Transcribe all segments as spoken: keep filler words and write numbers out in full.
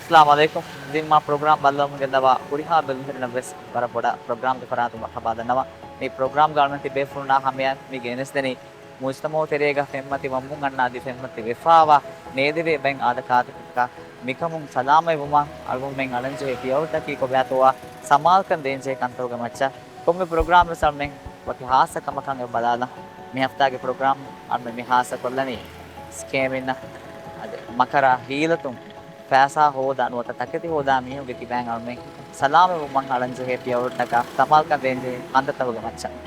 އައްސަލާމު ޢަލައިކުމް. ޒިންމާ ޕްރޮގްރާމް ބައްލަވަމުން ގެންދަވާ ހުރިހާ ބެލުންތެރިންނަށް ވެސް ވަރަށް ބޮޑަށް ޕްރޮގްރާމްގެ ފަރާތުން މަރުޙަބާ ދަންނަވަން. މި ޕްރޮގްރާމްގަ އަޅުގަނޑު ތިބޭފުޅުންނާ ހަމަޔަށް މި ގެނެސްދެނީ މުޖްތަމަޢު ތެރޭގަ ފެންމަތިވަމުން އަންނާ ދިފެންމަތި ވެފާވާ ނޭދެވޭ ބައެއް އާދަކާދަތަކަކާ މިކަމުން ސަލާމަތްވުމަށް އަޅުގަނޑުމެން އަޅަންޖެހޭ ޕިޔަވަޅުތަކީ ކޮބާތޯއާ ސަމާލުކަން ދޭންޖެހޭ ކަންތަކުގެ މައްޗަށް. ކޮންމެ ޕްރޮގްރާމްވެސް އަޅުމެން ވަކި ހާއްސަ ކަމަކަށް އެބަ ބަލާލަން. މި ހަފްތާގެ ޕްރޮގްރާމް އަޅުމެން މި ހާއްސަ ކޮށްލަނީ ސްކޭމިންނަށް އަދި މަކަރާ ހީލަތުން ފައިސާ ހޯދާ ނުވަތަ ތަކެތި ހޯދާ މީހުންގެ ކިބައިން އަޅުމެން ސަލާމަތްވުމަށް އަޅަންޖެހޭ ޕިޔަވަޅުތަކާ ސަމާލުކަން ދޭންޖެހޭ ކަންތައްތަކުގެ މައްޗަށް.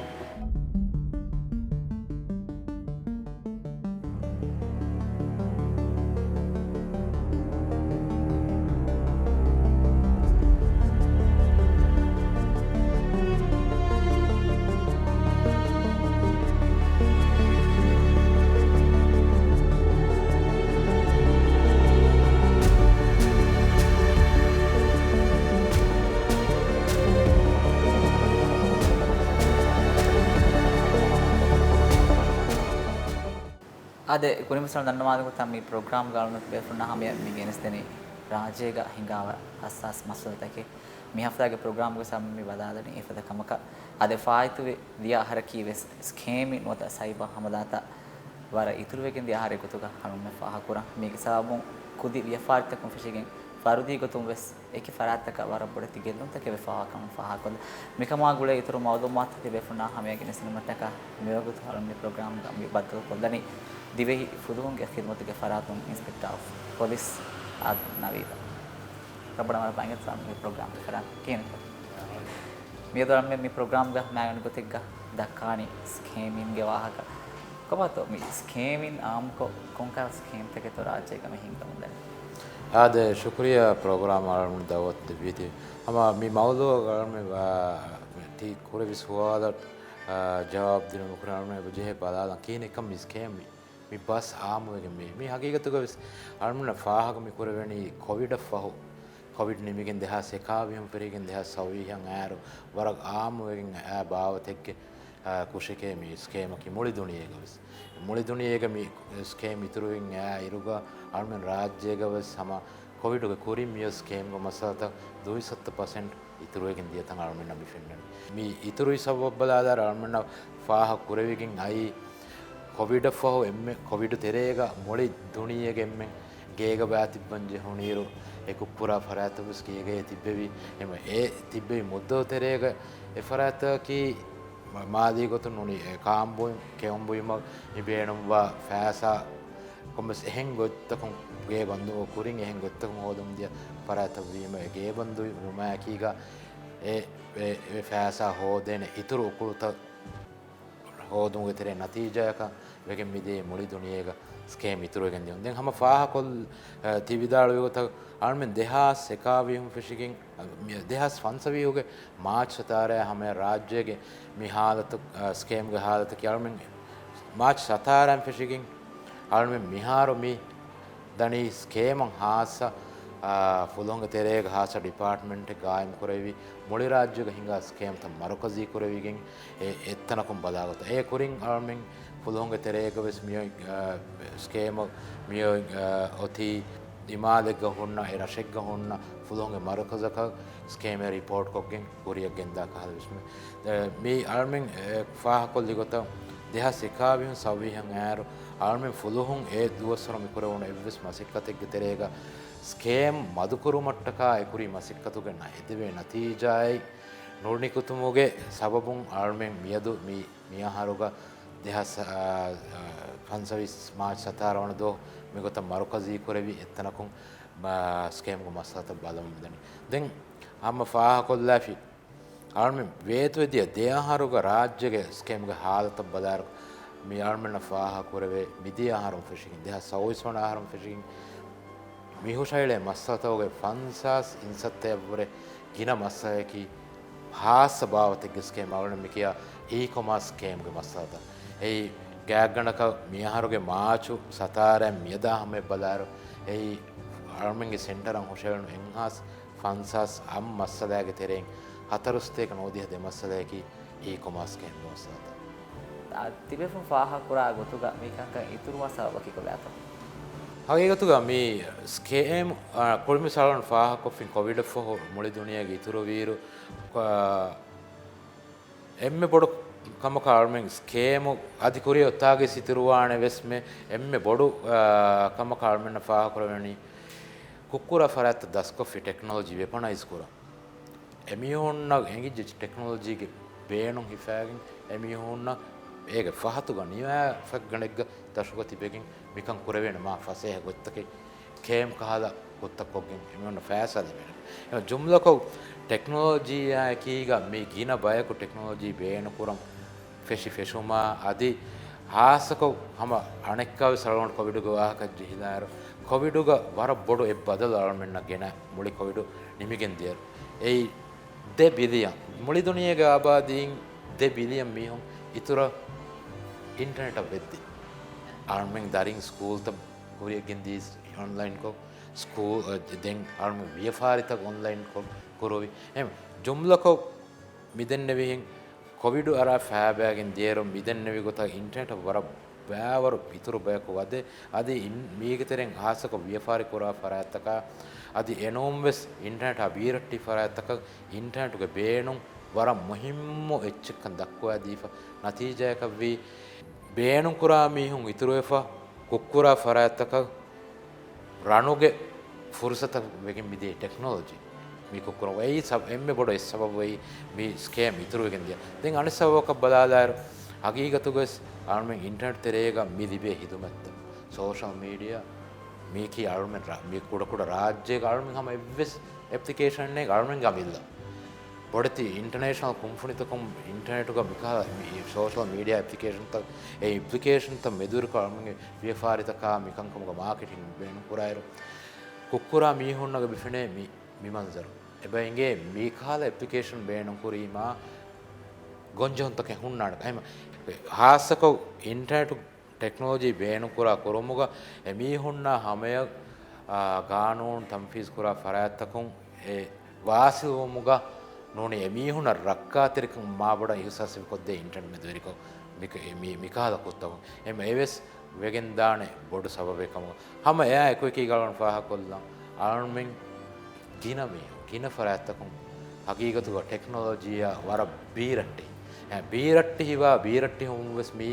އާދެ، ކުރިންވެސް ދަންނަވާލި ގޮތަށް މި ޕްރޮގްރާމްގަ އަޅުގަނޑު ބޭފުޅުންނާ ހަމަޔަށް މި ގެނެސްދެނީ ރާއްޖޭގަ ހިނގާ ހައްސާސް މައްސަލަތަކެއް. މި ހަފްތާގެ ޕްރޮގްރާމްގަ ސަމް މި ބަލާލަނީ އެފަދަ ކަމަކަށް. އާދެ، ފާއިތުވެ ދިޔަ އަހަރަކީ ވެސް ސްކޭމިން ނުވަތަ ސައިބާ ހަމަލާތައް ވަރަށް އިތުރުވެގެން ދިޔަ އަހަރެއް ގޮތުގަ އަޅުގަނޑުމެން ފާހަގަކުރަން. މީގެ ސަބަބުން ކުދި ވިޔަފާރިތަކުން ފެށިގެން ފަރުދީ ގޮތުން ވެސް އެކި ފަރާތްތަކަށް ވަރަށް ބޮޑެތި ގެއްލުންތަކެއް ވެފައިވާ ކަމަށް ފާހަގަކޮށްލަން. މިކަމާ ގުޅޭ އިތުރު މައުލޫމާތުތައް ތިބޭފުޅުންނާ ހަމަޔަށް ގެނެސްދިނުމަށްޓަކާ މިވަގުތު އަޅުގަނޑު މި ޕްރޮގްރާމްގަ މި ބައްދަލުކޮށްލަނީ ދިވެހި ފުލުހުންގެ ޚިދުމަތުގެ ފަރާތުން އިންސްޕެކްޓާ އޮފް ޕޮލިސް އާދަމް ނަވީދަށް. ރައްބަނަ ވަރަށް ބައިންގެ ސާމް މި ޕްރޮގްރާމްގެ ފަރާތުން ކިޔެން. މިއަދު އަޅުމެން މި ޕްރޮގްރާމްގަ މައިގަނޑު ގޮތެއްގަ ދައްކާނީ ސްކޭމިންގެ ވާހަކަ. ކޮބާތޯ މި ސްކޭމިން އާއްމުކޮށް ކޮންކަހަލަ ސްކޭމްތަކެއްތޯ ރާއްޖޭގަ މި ހިންގަމުންދަނީ؟ އާދެ، ޝުކުރިއްޔާ ޕްރޮގްރާމް އަޅުމެން ދައުވަތު ދެއްވީތީ. ހަމަ މި މައުޟޫޢަށް އަޅުމެން، އާ، ތި ކުރެއްވި ސުވާލަށް، އާ، ޖަވާބު ދިނުމަށް ކުރިން އަޅުމެން އެބަޖެހޭ ބަލާލަން ކިހިނެއްކަން މި ސްކޭމް މި ބަސް އާއްމުވެގެން މި، މި ހަގީގަތުގަ ވެސް އަޅުމެންނަށް ފާހަގަ މި ކުރެވެނީ ކޮވިޑަށް ފަހު، ކޮވިޑް ނިމިގެން ދެހާސް އެކާވީހުން ފެށިގެން ދެހާސް ސައުވީހަށް އައިރު ވަރަށް އާއްމުވެގެން އައި ބާވަތެއްގެ، އާ، ކުށެކޭ މި ސްކޭމަކީ މުޅި ދުނިޔޭގަ ވެސް. މުޅި ދުނިޔޭގަ މި ސްކޭމް އިތުރުވެގެން އައި އިރުގަ އަޅުމެން ރާއްޖޭގަ ވެސް ހަމަ ކޮވިޑުގެ ކުރިން މިއޮތް ސްކޭމްގެ މައްސަލަތައް ދުއިސައްތަ ޕަސެންޓް އިތުރުވެގެން ދިޔަތަން އަޅުމެންނަށް މި ފެންނަނީ. މި އިތުރުވި ސަބަބަށް ބަލާލާއިރު އަޅުމެންނަށް ފާހަގަ ކުރެވިގެން އައީ، ކޮވިޑަށް ފަހު އެންމެ ކޮވިޑު ތެރޭގަ މުޅި ދުނިޔޭގެ އެންމެން ގޭގަ ބާ ތިއްބަން ޖެހުނުއިރު، އެ ކުށްކުރާ ފަރާތްތައް ވެސް ގޭގައޭ ތިއްބެވި. އެމަ އެ ތިއްބެވި މުއްދަތު ތެރޭގަ އެ ފަރާތްތަކަކީ މާ-، މާލީ ގޮތުން ނޫނީ، އެ ކާންބޮއި-، ކެއުން ބުއިމަށް މި ބޭނުންވާ ފައިސާ ކޮންމެސް އެހެން ގޮތްތަކުން ގޭ ބަންދު ކުރިން އެހެން ގޮތްތަކުން ހޯދަމުން ދިޔަ ފަރާތްތައް ވީމަ، އެ ގޭ ބަންދު ވުމާއެކީގަ އެ، އެ، އެ ފައިސާ ހޯދޭނެ އިތުރު އުކުޅުތައް ހޯދުމުގެ ތެރޭ ނަތީޖާއަކަށް ވެގެން މިދިޔައީ މުޅި ދުނިޔޭގަ ސްކޭމް އިތުރުވެގެން ދިޔުން. ދެން ހަމަ ފާހަގަކޮށް، އަ، ތި ވިދާޅުވި ގޮތަށް އަޅުމެން ދެހާސް އެކާވީހުން ފެށިގެން، އަ، މި ދެހާސް ފަންސަވީހުގެ މާޗް ސަތާރައާ ހަމަޔަށް ރާއްޖޭގެ މި ހާލަތު، އަ، ސްކޭމްގެ ހާލަތަކީ އަޅުމެން މާޗް ސަތާރައިން ފެށިގެން އަޅުމެން މިހާރު މި ދަނީ ސްކޭމަށް ހާއްސަ، އާ، ފުލުހުންގެ ތެރޭގަ ހާއްސަ ޑިޕާޓްމަންޓެއް ގާއިމް ކުރެވި، މުޅި ރާއްޖޭގަ ހިނގާ ސްކޭމްތައް މަރުކަޒީ ކުރެވިގެން އެ އެއްތަނަކުން ބަލާގޮތަށް. އޭ ކުރިން އަޅުމެން ފުލުހުންގެ ތެރޭގަ ވެސް މިއޮތް، އާ، ސްކޭމަށް މިއޮތް، އާ، އޮތީ އިމާލެއްގަ ހުންނަ، އެ ރަށެއްގަ ހުންނަ ފުލުހުންގެ މަރުކަޒަކަށް ސްކޭމެއް ރިޕޯޓްކޮށްގެން ކުރިއަށް ގެންދާ ކަހަލަ ވެސް މި، އާ، މި އަޅުމެން، އާ، ފާހަގަކޮށްލި ގޮތަށް ދެހާސް އެކާވީހުން ސައުވީހަށް އައިރު އަޅުމެން ފުލުހުން އެ ދުވަސްވަރު މި ކުރެވުނު އެއްވެސް މަސައްކަތެއްގެ ތެރޭގަ ސްކޭމް މަދުކުރުމަށްޓަކާ އެ ކުރީ މަސައްކަތުގެ ނަ-، އެދެވޭ ނަތީޖާއެއް ނުނިކުތުމުގެ ސަބަބުން އަޅުމެން މިއަދު މި، މިއަހަރުގަ ދެހާސް، އާ، އާ، ފަންސަވީސް މާޗް ސަތާރަ ވަނަ ދުވަހު މިގޮތަށް މަރުކަޒީ ކުރެވި އެއްތަނަކުން، މާ، ސްކޭމްގެ މައްސަލަތައް ބަލަމުން މިދަނީ. ދެން ހަމަ ފާހަގަކޮށްލާފި އަޅުމެން ވޭތުވެދިޔަ ދެ އަހަރުގަ ރާއްޖޭގެ ސްކޭމްގެ ހާލަތަށް ބަލާއިރު، މި އަޅުމެންނަށް ފާހަގަކުރެވޭ، މިދިޔަ އަހަރުން ފެށިގެން، ދެހާސް ސައުވީސް ވަނަ އަހަރުން ފެށިގެން، މި ހުށަހެޅޭ މައްސަލަތަކުގެ ފަންސާސް އިންސައްތައަށްވުރެ ގިނަ މައްސަލަޔަކީ، ހާއްސަ ބާވަތެއްގެ ސްކޭމް އަޅުގަނޑު މިކިޔާ އީ ކޮމާސް ސްކޭމްގެ މައްސަލަތައް. އެއީ، ގާތްގަނޑަކަށް މިއަހަރުގެ މާޗު ސަތާރައިން މިއަދާ ހަމަޔަށް ބަލާއިރު، އެއީ، އަޅުމެންގެ ސެންޓަރަށް ހުށަހެޅުނު އެއްހާސް ފަންސާސް އަށް މައްސަލައިގެ ތެރެއިން ހަތަރުސަތޭކަ ނުވަދިހަ ދެ މައްސަލަޔަކީ އީ ކޮމާސް ސްކޭމްގެ މައްސަލަތައް. އާ، ތިބޭފުން ފާހަގަކުރާ ގޮތުގަ މިކަންކަން އިތުރުވާ ސަބަބަކީ ކޮބާތޯ؟ ހަގީގަތުގަ މި ސްކޭމް، އާ، ކުރިމިސާލުން ފާހަގަކޮށްފިން ކޮވިޑަށްފަހު މުޅި ދުނިޔޭގެ އިތުރުވިއިރު، އާ، އެންމެ ބޮޑު ކަމަކަށް އަޅުމެން ސްކޭމު އަދި ކުރިއަށް އޮތާގެ ސިތިރުވާނެ ވެސްމެ އެންމެ ބޮޑު، އާ، ކަމަކަށް އަޅުމެންނަށް ފާހަގަކުރެވެނީ ކުށްކުރާ ފަރާތްތައް ދަސްކޮށްފި ޓެކްނޮލޮޖީ ވެޕަނައިޒް ކުރަން. އެމީހުންނަށް އެނގިއްޖެ ޓެކްނޮލޮޖީގެ ބޭނުން ހިފާގެން، އެމީހުންނަށް އޭގެ ފަހަތުގަ ނިވާ ފައްގަނޑެއްގަ ދަށުގަ ތިބެގެން މިކަން ކުރެވޭނެ މާ ފަސޭހަ ގޮތްތަކެއް ކޭމް ކަހަލަ ގޮތްތައް ކޮށްގެން އެމީހުންނަށް ފައިސާ ލިބޭނެ. އެ ޖުމްލަކޮށް ޓެކްނޮލޮޖީއާއެކީގަ މި ގިނަ ބަޔަކު ޓެކްނޮލޮޖީ ބޭނުންކުރަން ފެށި ފެށުމާ އަދި ހާއްސަކޮށް ހަމަ އަނެއްކާވެސް އަޅުގަނޑު ކޮވިޑުގެ ވާހަކަ ޖެހިލާއިރު، ކޮވިޑުގަ ވަރަށް ބޮޑު އެއް ބަދަލު އަޅުމެންނަށް ގެނަ މުޅި ކޮވިޑު ނިމިގެން ދިޔައިރު. އެއީ ދެ ބިލިއަން، މުޅި ދުނިޔޭގެ އާބާދީން ދެ ބިލިއަން މީހުން އިތުރަށް އިންޓަނެޓަށް ވެއްދި. އަޅުމެން ދަރިން ސްކޫލްތައް ކުރިއަށް ގެންދީ އޮންލައިންކޮށް، ސްކޫލް، ދެން އަޅުމެން ވިޔަފާރިތައް އޮންލައިންކޮށް ކުރުވި. އެހެން ޖުމްލަކޮށް މިދެންނެވިހެން ކޮވިޑު އަރާ ފައިބައިގެން ދިޔައިރު މިދެންނެވި ގޮތަށް އިންޓަނެޓަށް ވަރަށް ބައިވަރު އިތުރު ބަޔަކު ވަދެ، އަދި އިން-، މީގެ ތެރެއިން ހާއްސަކޮށް ވިޔަފާރި ކުރާ ފަރާތްތަކާ، އަދި އެނޫންވެސް އިންޓަނެޓާ ބީރައްޓި ފަރާތްތަކަށް އިންޓަނެޓުގެ ބޭނުން ވަރަށް މުހިއްމު އެއްޗެއްކަން ދައްކުވާދީފަ، ނަތީޖާއަކަށްވީ، ބޭނުންކުރާ މީހުން އިތުރުވެފަ، ކުށްކުރާ ފަރާތްތަކަށް ރަނުގެ ފުރުސަތަށް ވެގެން މިދިޔަ ޓެކްނޮލޮޖީ މި ކުށްކުރަން. އެއީ ސަބް-، އެންމެ ބޮޑު އެއް ސަބަބު އެއީ މި ސްކޭމް އިތުރުވެގެން ދިޔަ. ދެން އަނެއް ސަބަބަކަށް ބަލާލާއިރު، ހަގީގަތުގަވެސް އަޅުމެން އިންޓަނެޓް ތެރޭގަ މި ލިބޭ ހިދުމަތްތައް، ސޯޝަލް މީޑިއާ، މީކީ އަޅުމެން ރަ-، މި ކުޑަކުޑަ ރާއްޖޭގަ އަޅުމެން ހަމަ އެއްވެސް އެޕްލިކޭޝަނެއް އަޅުމެން ގަމިއްލަ. ބޮޑެތި އިންޓަނޭޝަނަލް ކުންފުނިތަކުން އިންޓަނެޓުގަ މިކަހަލަ މި ސޯޝަލް މީޑިއާ އެޕްލިކޭޝަންތައް، އެ އެޕްލިކޭޝަންތައް މެދުވެރިކޮށް އަޅުމެންގެ ވިޔަފާރިތަކާ މިކަންކަމުގަ މާކެޓިން ބޭނުންކުރާއިރު، ކުށްކުރާ މީހުންނަށް ބެފެނޭ މި، މި މަންޒަރު. އެބަ އިނގޭ މިކަހަލަ އެޕްލިކޭޝަން ބޭނުންކުރީމާ ގޮންޖެހުންތަކެއް ހުންނާނެ. އެހެން ހާއްސަކޮށް އިންޓަނެޓު ޓެކްނޮލޮޖީ ބޭނުންކުރާ ކުރުމުގަ އެމީހުންނާ ހަމަޔަށް، އާ، ގާނޫނު ތަންފީޒުކުރާ ފަރާތްތަކުން އެ ވާސިލުވުމުގަ ނޫނީ އެމީހުންނަށް ރައްކާތެރިކަން މާބޮޑަށް އިހުސާސް ކޮށްދޭ އިންޓަނެޓް މެދުވެރިކޮށް މި، މި، މިކަހަލަ ކުށްތަކުން. އެމަ އެވެސް ވެގެންދާނެ ބޮޑު ސަބަބެއް ކަމަށް. ހަމަ އެއާ އެކުއެކީގަ އަޅުން ފާހަގަކޮށްލަން. އަޅުމެން ގިނަ މީހުން، ގިނަ ފަރާތްތަކުން ހަގީގަތުގަ ޓެކްނޮލޮޖީއާ ވަރަށް ބީރައްޓި. އެ، ބީރައްޓި ހިވާ، ބީރައްޓި ހުން ވެސް މީ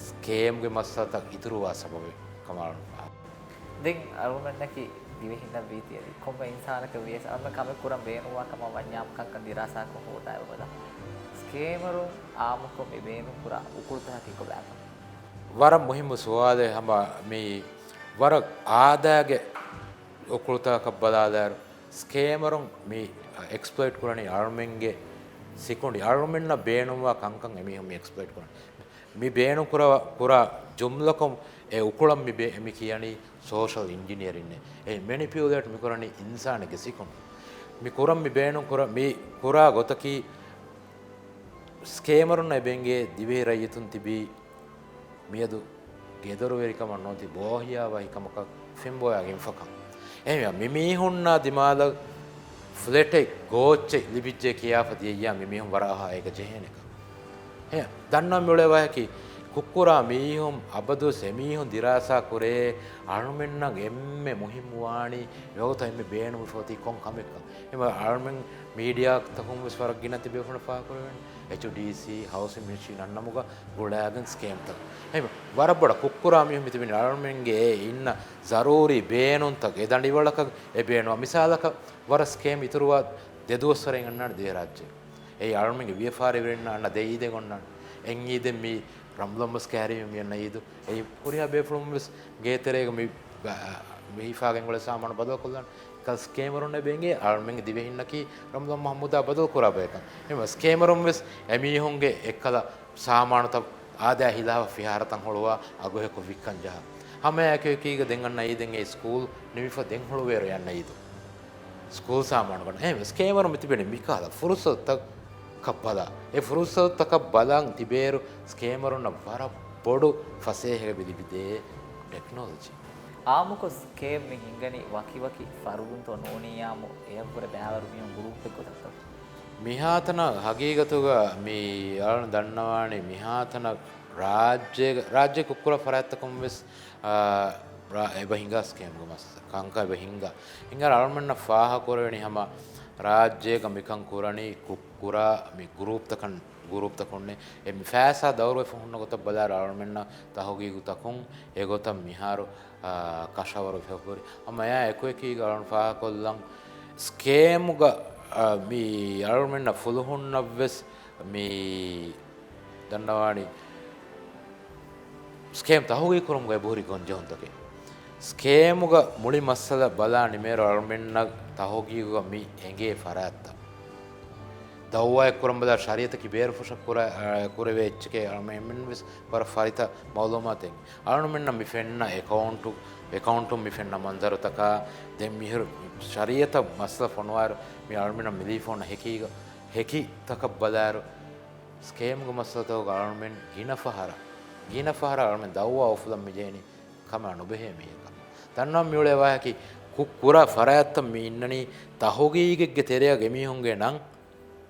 ސްކޭމްގެ މައްސަލަތައް އިތުރުވާ ސަބަބެއް ކަމަށް އަޅުން ފާހަގަ. ދެން އަޅުގަނޑަކީ ދިވެހިންނަށް ވީތީ އަދި ކޮންމެ އިންސާނަކަށް ވިޔަސް އަޅުގަނޑު ކަމެއް ކުރަން ބޭނުންވާ ކަމަށް ވަންޏާމު ކަންކަން ދިރާސާކޮށް ހޯދާ އެބަ ބަލާ. ސްކޭމަރުން އާއްމުކޮށް މި ބޭނުންކުރާ އުކުޅުތަކަކީ ކޮބާކަން؟ ވަރަށް މުހިއްމު ސުވާލެއް ހަމަ މި ވަރަށް އާދައިގެ އުކުޅުތަކަކަށް ބަލާލާއިރު، ސްކޭމަރުން މި އެކްސްޕްލޮއިޓް ކުރަނީ އަޅުމެންގެ ސިކުނޑި، އަޅުމެންނަށް ބޭނުންވާ ކަންކަން އެމީހުން މި އެކްސްޕްލޮއިޓް ކުރަނީ. މި ބޭނުން ކުރާ، ކުރާ ޖުމްލަކޮށް އެ އުކުޅަށް މި ބޭ-، މި ކިޔަނީ ސޯޝަލް އިންޖިނިއަރިން. އެ މެނިޕިއުލޭޓް މި ކުރަނީ އިންސާނެއްގެ ސިކުނޑި. މި ކުރަން މި ބޭނުން ކުރަ-، މި ކުރާ ގޮތަކީ ސްކޭމަރުންނަށް އެބަ އިނގޭ ދިވެހި ރައްޔިތުން ތިބީ މިއަދު ގެދޮރުވެރިކަމަށް ނުވަތަ ބޯހިޔާވަހި ކަމަކަށް ފެންބޮޔާގެންފަކަން. އެހެންވެ، މި މީހުންނާ ދިމާލަށް ފްލެޓެއް، ގޯއްޗެއް ލިބިއްޖެ ކިޔާފަ ދިޔައްޔާ މި މީހުން ވަރަށް އަހާ އޭގަ ޖެހޭނެކަން. އެ ދަންނަވަން މިއުޅޭ ވާހަކައީ، ކުށްކުރާ މީހުން އަބަދުވެސް އެމީހުން ދިރާސާ ކުރޭ އަޅުމެންނަށް އެންމެ މުހިއްމުވާނީ ވަގުތަށް އެންމެ ބޭނުންވެފަ އޮތީ ކޮން ކަމެއްކަން. އެމަ އަޅުމެން މީޑިއާތަކުން ވެސް ވަރަށް ގިނަ ތިބޭފުޅުން ފާހަގަކުރެވެން. އެޗްޑީސީ، ހައުސިން މިނިސްޓްރީ ނަންނަމުގަ ގުޅާގެން ސްކޭމްތައް. އެމަ ވަރަށް ބޮޑަށް ކުށްކުރާ މީހުން މިތިބެނީ އަޅުމެންގެ އެ އިންނަ ޒަރޫރީ ބޭނުންތައް އެ ދަނޑިވަޅަކަށް އެ ބޭނުން. މިސާލަކަށް ވަރަށް ސްކޭމް އިތުރުވާ ދެ ދުވަސްވަރެއް އަންނާނެ ދިވެހިރާއްޖޭ. އެއީ އަޅުމެންގެ ވިޔަފާރިވެރިންނަށް އަންނަ ދެ އީދެއް އޮންނާނެ. އެއް އީދެއް މި ރަމްޟާން މަސް ކައިރިވެ މި އަންނަ އީދު. އެއީ ހުރިހާ ބޭފުޅުން ވެސް ގޭތެރޭގަ މި ބަ-، މި ހިފާގެން އުޅޭ ސާމާނު ބަދަލުކޮށްލާނެ. ކަލް ސްކޭމަރުން އެބަ އިނގޭ އަޅުމެންގެ ދިވެހިންނަކީ ރަމްޟާން މަހްމޫދާ ބަދަލުކުރާ ބަޔަކަށް. އެމަ ސްކޭމަރުން ވެސް އެމީހުންގެ އެއްކަލަ ސާމާނުތައް އާދައާ ހިލާފަށް ފިހާރަތައް ހުޅުވާ އަގުހެއްކޮށް ވިއްކަން ޖަހާ. ހަމައެކަކީގަ ދެން އަންނަ އީދެއް އެ ސްކޫލް ނިމިފަ ދެން ހުޅުވޭރު އަންނަ އީދު. ސްކޫލް ސާމާނު ގަންނަ. އެހެންވެ، ސްކޭމަރު މިތިބެނީ މިކަހަލަ ފުރުސަތުތަކަށް ބަލާ. އެ ފުރުސަތުތަކަށް ބަލަން ތިބޭއިރު، ސްކޭމަރުންނަށް ވަރަށް ބޮޑު ފަސޭހައެއް ލިބިދޭ ޓެކްނޮލޮޖީ. އާއްމުކޮށް ސްކޭމް މި ހިންގަނީ ވަކިވަކި ފަރުދުންތޯ ނޫނިއްޔާމު އެއަށްވުރެ ބައިވަރު މީހުން ގުރޫޕެއް ގޮތަށްތޯ؟ މިހާތަނަށް ހަގީގަތުގަ މި އަޅުން ދަންނަވާނީ މިހާތަނަށް ރާއްޖޭގަ، ރާއްޖެ ކުށްކުރާ ފަރާތްތަކުން ވެސް، އާ، ރާ-، އެބަ ހިނގާ ސްކޭމްގެ މައްސަލަ. ކަންކަން އެބަ ހިނގާ. ހިނގާ އަޅުމެންނަށް ފާހަ ކުރެވެނީ ހަމަ ރާއްޖޭގަ މިކަން ކުރަނީ ކު-، ކުރާ މި ގްރޫޕްތަކަން، ގްރޫޕްތަކުންނޭ. އެ މި ފައިސާ ދައުރުވެފަ ހުންނަ ގޮތަށް ބަލާއިރު އަޅުމެންނަށް ތަހުގީގުތަކުން އެގޮތަށް މިހާރު، އާ، ކަށަވަރު ވެފަ ހުރި. ހަމަ އެއާ އެކުއެކީގަ އަޅުން ފާހަކޮށްލަން ސްކޭމްގަ، އާ، މި އަޅުމެންނަށް ފުލުހުންނަށްވެސް މި ދަންނަވާނީ ސްކޭމް ތަހުގީގު ކުރުމުގަ އެބަހުރި ގޮންޖެހުންތަކެއް. ސްކޭމުގަ މުޅި މައްސަލަ ބަލާ ނިމޭރު އަޅުމެންނަށް ތަހުގީގުގަ މި އެނގޭ ފަރާތްތައް. ދައުވާއެއް ކުރަން ބަލާ ޝަރީއަތަކީ ބޭރުފުށަށް ކުރ-، އަ، ކުރެވޭ އެއްޗެކޭ އަޅުމެންވެސް ވަރަށް ފަރިތަ މައުލޫމާތެއް. އަޅުމެންނަށް މި ފެންނަ އެކައުންޓު، އެކައުންޓުން މި ފެންނަ މަންޒަރުތަކާ، ދެން މިހިރު ޝަރީއަތަށް މައްސަލަ ފޮނުވާއިރު، މި އަޅުމެންނަށް މިލީ ފޯން ހެކީގަ، ހެކި ތަކަށް ބަލާއިރު، ސްކޭމްގެ މައްސަލަތަކުގަ އަޅުމެން ގިނަ ފަހަރަށް، ގިނަ ފަހަރަށް އަޅުމެން ދައުވާ އުފުލަން މިޖެހެނީ ކަމާ ނުބެހޭ މީހަކަށް. ދަންނަވަން މިއުޅޭ ވާހަކައީ ކު-، ކުރާ ފަރާތްތައް މި އިންނަނީ ތަހުގީގެއްގެ ތެރެއަށް އެމީހުންގެ ނަން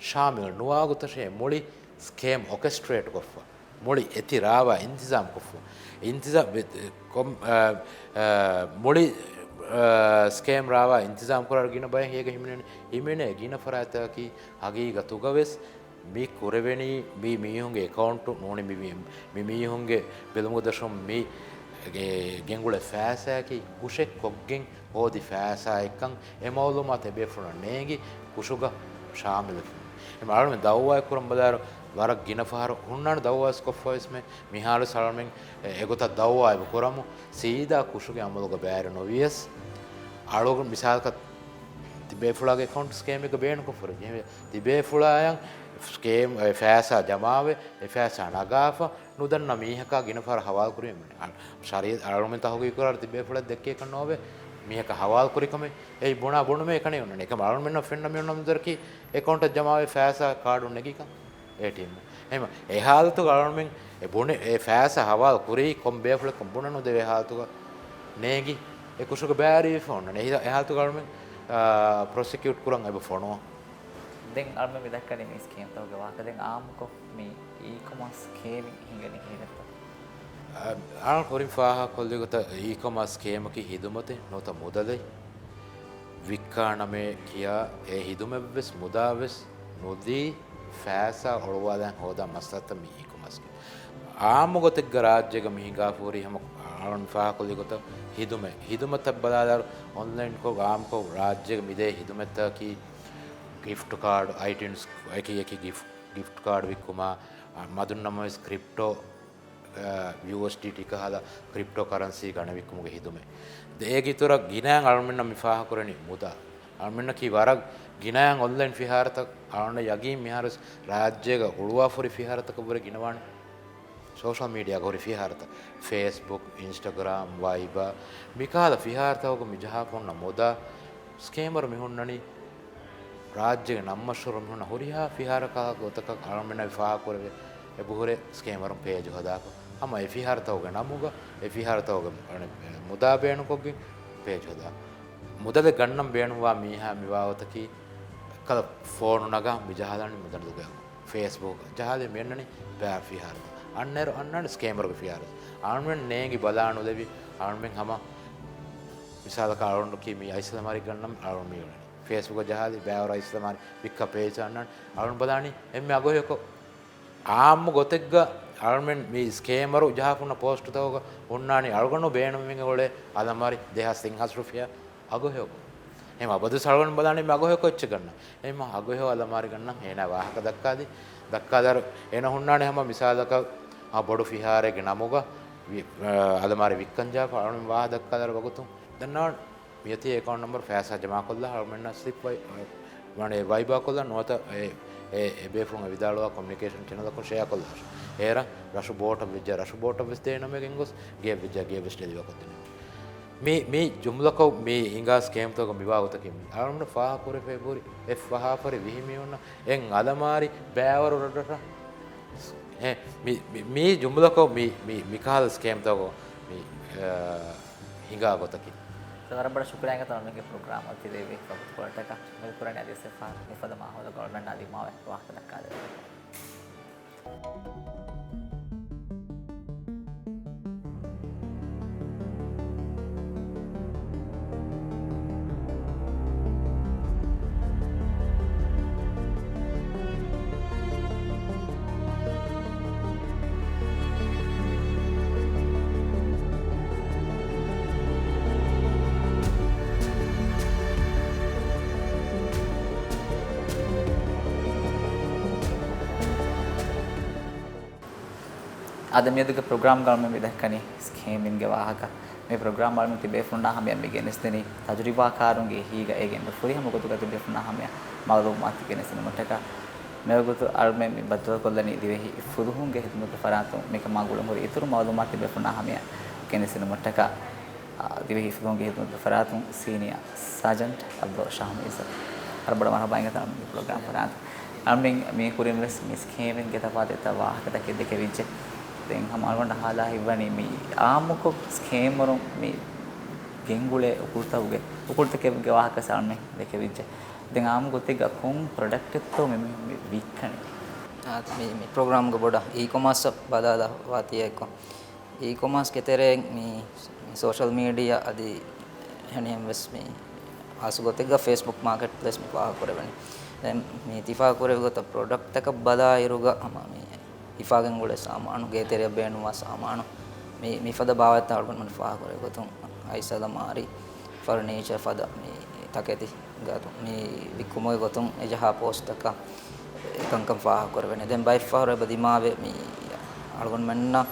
ޝާމިލް ނުވާގޮތަށޭ މުޅި ސްކޭމް އޯކެސްޓްރޭޓް ކޮށްފަ. މުޅި އެތި ރާވާ އިންތިޒާމް ކޮށްފަ. އިންތިޒާ-، ވެ-، ކޮމް-، އާ، އާ، މުޅި، އާ، ސްކޭމް ރާވާ އިންތިޒާމް ކުރާ ގިނަ ބައެއް ހޭގަ ހިމެނެނީ، ހިމެނޭ ގިނަ ފަރާތްތަކަކީ ހަގީގަތުގަ ވެސް މި ކުރެވެނީ މި މީހުންގެ އެކައުންޓު ނޫނީ މި، މި، މި މީހުންގެ ބެލުމުގެ ދަށުން މި ގެ-، ގެންގުޅޭ ފައިސާއަކީ ކުށެއް ކޮށްގެން ހޯދި ފައިސާއެއްކަން އެ މައުލޫމާތު އެބޭފުޅުންނަށް ނޭނގި ކުށުގަ ޝާމިލު ވެފަ. އެ އަޅުމެން ދައުވާއެއް ކުރަން ބަލާއިރު ވަރަށް ގިނަ ފަހަރު ހުންނާނެ ދައުވާވެސް ކޮށްފަވެސްމެ މިހާރު ސަޅަމެން އެ، އެގޮތަށް ދައުވާ އެބަ ކުރަމު ސީދާ ކުށުގެ އަމަލުގަ ބައިވެރި ނުވިޔަސް އަޅުގަނޑު މިސާލަކަށް ތިބޭފުޅާގެ އެކައުންޓް ސްކޭމެއްގަ ބޭނުންކޮށްފަ ހުރި. ތިބޭފުޅާޔަށް ސްކޭމް، އެ، ފައިސާ ޖަމާވެ، އެ ފައިސާ ނަގާފަ ނުދަންނަ މީހަކާ ގިނަ ފަހަރަށް ހަވާލު ކުރީމަ. ޝަރީ-، އަޅުމެން ތަހުގީގު ކުރާއިރު ތިބޭފުޅަށް ދެއްކޭކަށް ނޯވޭ މީހަކަށް ހަވާލު ކުރިކަމެއް. އެއީ ބުނާ ބުނުމޭ އެކަނި އޮންނަނީ. އެކަމަ އަޅުމެންނަށް ފެންނަ މި އޮންނަ މަންޒަރަކީ އެކައުންޓަށް ޖަމާވެ ފައިސާ ކާޑުން ނެގިކަން އޭޓީއެމް. އެހެމަ އެ ހާލަތުގަ އަޅުމެން އެ ބުނެ-، އެ ފައިސާ ހަވާލު ކުރީ ކޮން ބޭފުޅަކަށް ބުނެ ނުދެވޭ ހާލަތުގަ ނޭނގި އެ ކުށުގަ ބައިވެރިވެފަ އޮންނަނީ. އެހި-، އެ ހާލަތުގަ އަޅުމެން، އާ، ޕްރޮސިކިއުޓް ކުރަން އެބަ ފޮނުވަން. ދެން އަޅުމެން މި ދައްކަނީ މި ސްކޭމްތަކުގެ ވާހަކަ. ދެން އާއްމުކޮށް މި އީކޮމާސް ސްކޭމިން ހިނގަނީ ކިހިނެއްތޯ؟ އަ، އަޅުން ކުރިން ފާހަގަކޮށްލި ގޮތަށް އީކޮމާސް ސްކޭމަކީ ހިދުމަތެއް ނުވަތަ މުދަލެއް ވިއްކާނަމޭ ކިޔާ އެ ހިދުމަތްވެސް މުދާވެސް ނުދީ ފައިސާ އޮޅުވާލަން ހޯދާ މައްސަލަތައް މި އީކޮމާސް ސްކޭމް. އާއްމު ގޮތެއްގަ ރާއްޖޭގަ މި ހިނގާފަ ހުރީ ހަމަ އަޅުން ފާހަގަކޮށްލި ގޮތަށް ހިދުމަތް. ހިދުމަތަށް ބަލާލާއިރު އޮންލައިންކޮށް އާއްމުކޮށް ރާއްޖޭގަ މިދޭ ހިދުމަތްތަކަކީ ގިފްޓް ކާޑް، އައިޓިއުންސް އެކި އެކި ގިފްޓް، ގިފްޓް ކާޑް ވިއްކުމާ، އަ، މަދުން ނަމަވެސް ކްރިޕްޓޯ، އަ، ޔޫއެސްޑީޓީ ކަހަލަ ކްރިޕްޓޯ ކަރަންސީ ގަނެވިއްކުމުގެ ހިދުމަތް. ދެ އޭގެ އިތުރަށް ގިނައިން އަޅުމެންނަށް މި ފާހަގަކުރަނީ މުދާ. އަޅުމެންނަކީ ވަރަށް ގިނައިން އޮންލައިން ފިހާރަތައް އަޅުގަނޑަށް ޔަގީން މިހާރުވެސް ރާއްޖޭގަ ހުޅުވާފަ ހުރި ފިހާރަތައް ވަރަށް ގިނަވާނެ. ސޯޝަލް މީޑިއާގަ ހުރި ފިހާރަތައް، ފޭސްބުކް، އިންސްޓަގްރާމް، ވައިބާ، މިކަހަލަ ފިހާރަތަކުގަ މި ޖަހާފަ ހުންނަ މުދާ ސްކޭމަރު މި ހުންނަނީ ރާއްޖޭގެ ނަން މަޝްހޫރު މި ހުންނަ ހުރިހާ ފިހާރަކާ ގޮތަކަށް އަޅުމެންނަށް ފާހަގަކުރެވޭ އެބަހުރޭ ސްކޭމަރުން ޕޭޖު ހަދާފަ. ހަމަ އެ ފިހާރަތަކުގެ ނަމުގަ، އެ ފިހާރަތަކުގެ މުދާ ބޭނުންކޮށްގެން ޕޭޖު ހަދާ. މުދަލެއް ގަންނަން ބޭނުންވާ މީހާ މިވާ ގޮތަކީ އެއްކަލަ ފޯނު ނަގާ މި ޖަހާލާނީ މުދަލުގެ ފޭސްބުކް ޖަހާލީ މި އަންނަނީ ބައިވަރު ފިހާރަތައް. އަންނައިރު އަންނާނީ ސްކޭމަރުގެ ފިހާރަތައް. އަޅުމެން ނޭނގި ބަލާ ނުލެވި އަޅުމެން ހަމަ މިސާލަކަށް އަޅުގަނޑަކީ މި އައިސް އަލަމާރި ގަންނަން އަޅުގަނޑު މި އުޅެނީ. ފޭސްބުކަށް ޖަހާލީ ބައިވަރު އައިސް އަލަމާރި ވިއްކާ ޕޭޖް އަންނާނީ. އަޅުގަނޑު ބަލާނީ އެންމެ އަގުހެޔޮކޮށް އާއްމު ގޮތެއްގަ އަޅުމެން މި ސްކޭމަރު ޖަހާފަ ހުންނަ ޕޯސްޓުތަކުގަ ހުންނާނީ އަޅުގަނޑު ބޭނުންވެގެން އުޅޭ އަލަމާރި ދެހާސް ތިން ހާސް ރުފިޔާ އަގުހެޔޮކޮށް. އެހެން އަބަދުވެސް އަޅުގަނޑު ބަލާނީ މި އަގުހެޔޮކޮށް އެއްޗެއް ގަންނަން. އެހެން އަގުހެޔޮ އަލަމާރި ގަންނަން އޭނާ ވާހަކަ ދައްކާލީ. ދައްކާލާއިރު އޭނަ ހުންނާނީ ހަމަ މިސާލަކަށް އާ ބޮޑު ފިހާރައެއްގެ ނަމުގަ ވި-، އަ، އަލަމާރި ވިއްކަން ޖަހާފަ އަޅުމެން ވާހަކަ ދައްކާލާއިރު ވަގުތު ދަންނަވާނެ. މިއޮތީ އެކައުންޓް ނަމްބަރު ފައިސާ ޖަމާކޮށްލާ އަޅުމެންނަށް ސްލިޕް ވައި-، ވަނެ ވައިބާ ކޮށްލާ ނުވަތަ އެ، އެ، އެ ބޭފުޅުން އެ ވިދާޅުވާ ކޮމިއުނިކޭޝަން ޗެނަލަކުން ޝެއާ ކޮށްލާށި. އޭރަށް ރަށު ބޯޓަށް ވެއްޖެ ރަށު ބޯޓަށް ވެސް ދޭނަމޭ ގެންގޮސް ގެޔަށް ވެއްޖެ ގެޔަށް ވެސް ޑެލިވަރ ކޮށްދޭނަމޭ. މި، މި ޖުމްލަކޮށް މި ހިނގާ ސްކޭމްތަކުގަ މިވާ ގޮތަކީ މި އަޅުގަނޑު ފާހަގަކުރެފަ އެބަހުރި އެއް ފަހާފަރި ވިހި މީހުންނަށް އެއް އަލަމާރި ބައިވަރު ރަށްރަށަށް. އެ، މި، މި، މި ޖުމްލަކޮށް މި، މި، މިކަހަލަ ސްކޭމްތަކުގަ މި، އާ، ހިނގާ ގޮތަކީ. ވަރަށް ބޮޑަށް ޝުކުރިއްޔާ އިނގޭތޯ އަޅުގަނޑުގެ ޕްރޮގްރާމަށް އޮތީ ދެއްވި ވަގުތުކޮޅަށްޓަކާ. އުއްމީދު ކުރަނީ އަދިވެސް އެއްފަހަރު މިފަދަ މާހައުލަކަށް އަޅުގަނޑު ނަދީމާވެ ވާހަކަ ދައްކާލެވޭ. އަދި މިއަދުގެ ޕްރޮގްރާމްގަ އަޅުމެން މި ދައްކަނީ ސްކޭމިންގެ ވާހަކަ. މި ޕްރޮގްރާމް އަޅުމެން ތިބޭފުޅުންނާ ހަމަޔަށް މި ގެނެސްދެނީ ތަޖުރިބާކާރުންގެ އެހީގަ އޭގެ އެންމެ ފުރިހަމަ ގޮތުގަ ތިބޭފުޅުންނާ ހަމަޔަށް މައުލޫމާތު ގެނެސްދިނުމަށްޓަކާ. މިވަގުތު އަޅުމެން މި ބައްދަލުކޮށްލަނީ ދިވެހި ފުލުހުންގެ ހިދުމަތުގެ ފަރާތުން މިކަމާ ގުޅުންހުރި އިތުރު މައުލޫމާތު ތިބޭފުޅުންނާ ހަމަޔަށް ގެނެސްދިނުމަށްޓަކާ. އާ، ދިވެހި ފުލުހުންގެ ހިދުމަތުގެ ފަރާތުން ސީނިއަރ ސާޖަންޓް އަބްދުއްރައްޝާމް އިއްޒަތް. ވަރަށް ބޮޑަށް މަރުޙަބާ އިނގޭތޯ މި ޕްރޮގްރާމް ފަރާތުން. އަޅުމެން މި ކުރިން ވެސް މި ސްކޭމިންގެ ތަފާތު އެތައް ވާހަކަތަކެއް ދެކެވިއްޖެ. ދެން ހަމަ އަޅުގަނޑަށް ހާލާ ހިތްވަނީ މި އާއްމުކޮށް ސްކޭމަރުން މި ގެންގުޅޭ އުކުޅުތަކުގެ، އުކުޅުތަކެއްގެ ވާހަކަ ވެސް އަޅުމެން ދެކެވިއްޖެ. ދެން އާއްމު ގޮތެއްގަ ކޮން ޕްރޮޑަކްޓެއްތޯ މި، މި، މި ވިއްކަނީ؟ އާ، މި، މި ޕްރޮގްރާމްގެ ބޮޑަށް އީ ކޮމާސް ބަލާލާ ވާތީ އެއްކޮށް. އީ ކޮމާސްގެ ތެރެއިން މި، މި ސޯޝަލް މީޑިއާ އަދި އެހެނިހެން ވެސް މި ހާއްސަ ގޮތެއްގަ ފޭސްބުކް މާކެޓް ޕްލޭސް މި ފާހަގަކުރެވެނީ. ދެން މި ތި ފާހަގަކުރެއްވި ގޮތަށް ޕްރޮޑަކްޓްތަކަށް ބަލާއިރުގަ ހަމަ މި ހިފާގެން ގުޅޭ ސާމާނު، ގޭތެރެއަށް ބޭނުންވާ ސާމާނު، މި، މިފަދަ ބާވަތްތައް އަޅުގަނޑުމެން ފާހަގަކުރެއްވި ގޮތުން އައިސް އަލަމާރި، ފަރުނީޗަރ ފަދަ މި ތަކެތި ގަތު މި ވިއްކުމުގެ ގޮތުން އެޖަހާ ޕޯސްޓްތަކަށް އެކަންކަން ފާހަގަކުރެވެނީ. ދެން ބައެއްފަހަރު އެބަ ދިމާވޭ މި އަޅުގަނޑުމެންނަށް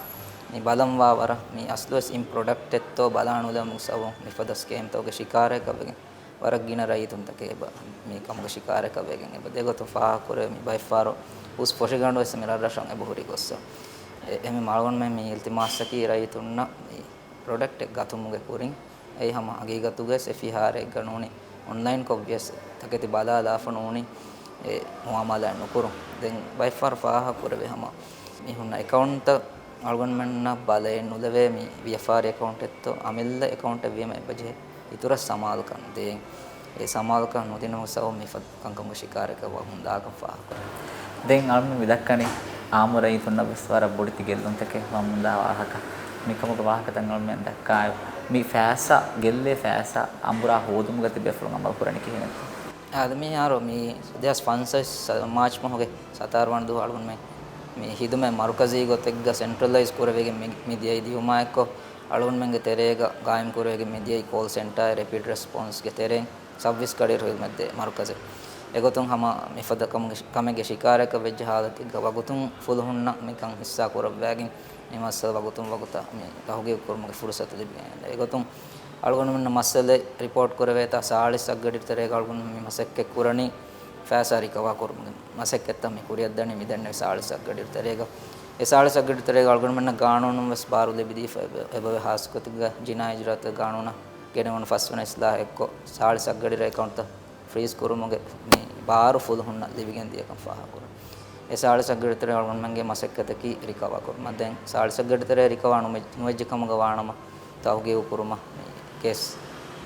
މި ބަލަންވާ ވަރަށް މި އަސްލުވެސް އިން ޕްރޮޑަކްޓް އެއްތޯ ބަލާނުލެވުމުގެ ސަބަބުން މިފަދަ ސްކޭމްތަކުގެ ޝިކާރައަކަށް ވެގެން ވަރަށް ގިނަ ރައްޔިތުންތަކެއް އެބަ މި ކަމުގެ ޝިކާރައަކަށް ވެގެން އެބަ ދެގޮތުން ފާހަގަކުރެވޭ. މި ބައެއްފަހަރު ހުސް ފޮށިގަނޑު ވެސް މި ރަށްރަށަށް އެބަ ހުރި ގޮއްސަ. އެ، އެހެން އަޅުގަނޑުމެން މި އިލްތިމާސްއަކީ ރައްޔިތުންނަށް މި ޕްރޮޑަކްޓެއް ގަތުމުގެ ކުރިން އެއީ ހަމަ ހަގީގަތުގައި އެފިހާރެއްގަ ނޫނީ، އޮންލައިންކޮށްވިޔަސް ތަކެތި ބަލާލާފަ ނޫނީ، އެ މުއާމަލާތް ނުކުރުން. ދެން ބައެއްފަހަރު ފާހަގަކުރެވޭ ހަމަ މީހުންނަށް އެކައުންޓްތައް އަޅުގަނޑުމެންނަށް ބަލައެއް ނުލެވޭ، މި ވިޔަފާރި އެކައުންޓެއްތޯ އަމިއްލަ އެކައުންޓެއް ވީމަ އެބަޖެހޭ އިތުރަށް ސަމާލުކަން ދޭން. އެ ސަމާލުކަން ނުދިނުމުގެ ސަބަބުން މިފަދަ ކަންކަމުގެ ޝިކާރައަކަށް ވަމުން ދާކަން ފާހަގަކުރޭ. ދެން އަޅުމެން މި ދައްކަނީ އާއްމު ރައްޔިތުންނަށް ވެސް ވަރަށް ބޮޑެތި ގެއްލުންތަކެއް ވަމުންދާ ވާހަކަ. މިކަމުގެ ވާހަކަތައް އަޅުމެން ދައްކާ، މި ފައިސާ ގެއްލޭ ފައިސާ އަނބުރާ ހޯދުމުގަ ތިބޭފުޅުން އަމަލު ކުރަނީ ކިހިނެއްތޯ؟ އާދެ، މިހާރު މި ދެހާސް ފަންސަވީސް މާޗް މަހުގެ ސަތާރަ ވަނަ ދުވަހު އަޅުގަނޑުމެން މި ހިދުމަތް މަރުކަޒީ ގޮތެއްގަ ސެންޓްރަލައިޒް ކުރެވިގެން މި، މި ދިޔައީ ދިއުމާއެއްކޮށް، އަޅުގަނޑުމެންގެ ތެރޭގަ ގާއިމް ކުރެވިގެން މި ދިޔައީ ކޯލް ސެންޓާއި ރެޕިޑް ރެސްޕޮންސްގެ ތެރެއިން ސައުވީސް ގަޑިއިރު ހިދުމަތްދޭ މަރުކަޒެއް. އެގޮތުން ހަމަ މިފަދަ ކަމުގެ، ކަމެއްގެ ޝިކާރައަކަށް ވެއްޖެ ހާލަތެއްގަ ވަގުތުން ފުލުހުންނަށް މިކަން ހިއްސާ ކުރައްވާގެން މި މައްސަލަ ވަގުތުން ވަގުތަށް މި ތަހުގީގު ކުރުމުގެ ފުރުސަތު ލިބިގެން އެންދާ. އެގޮތުން އަޅުގަނޑުމެންނަށް މައްސަލަ ރިޕޯޓް ކުރެވޭތާ ސާޅީސް އަށްގަޑި ތެރޭގަ އަޅުގަނޑުމެން މި މަސައްކަތް ކުރަނީ ފައިސާ ރިކަވާ ކުރުމުގެ މަސައްކަތްތައް މި ކުރިއަށްދަނީ މިދެންނެވި ސާޅީސް އަށްގަޑި ތެރޭގަ. އެ ސާޅީސް އަށްގަޑި ތެރޭގަ އަޅުގަނޑުމެންނަށް ގާނޫނުން ވެސް ބާރު ލިބިދީފަ އެބަ، އެބަވޭ ހާއްސަގޮތެއްގަ ޖިނާއީ އިޖުރާއަތުގެ ގާނޫނަށް ގެނެވުނު ފަސްވަނަ އިސްލާހެއްކޮށް، ސާޅީސް އަށްގަޑި އެކައުންޓްތައް ފްރީޒް ކުރުމުގެ މި ބާރު ފުލުހުންނަށް ލިބިގެން ދިޔަކަން ފާހަގަކުރަން. އެ ސާޅީސް އަށްގަޑި ތެރޭ އަޅުގަނޑުމެންގެ މަސައްކަތަކީ ރިކަވާ ކުރުމަށް. ދެން ސާޅީސް އަށްގަޑި ތެރޭ ރިކަވާ ނުމެ، ނުވެއްޖެ ކަމުގަ ވާނަމަ، ތަހުގީގު ކުރުމަށް މި ކޭސް،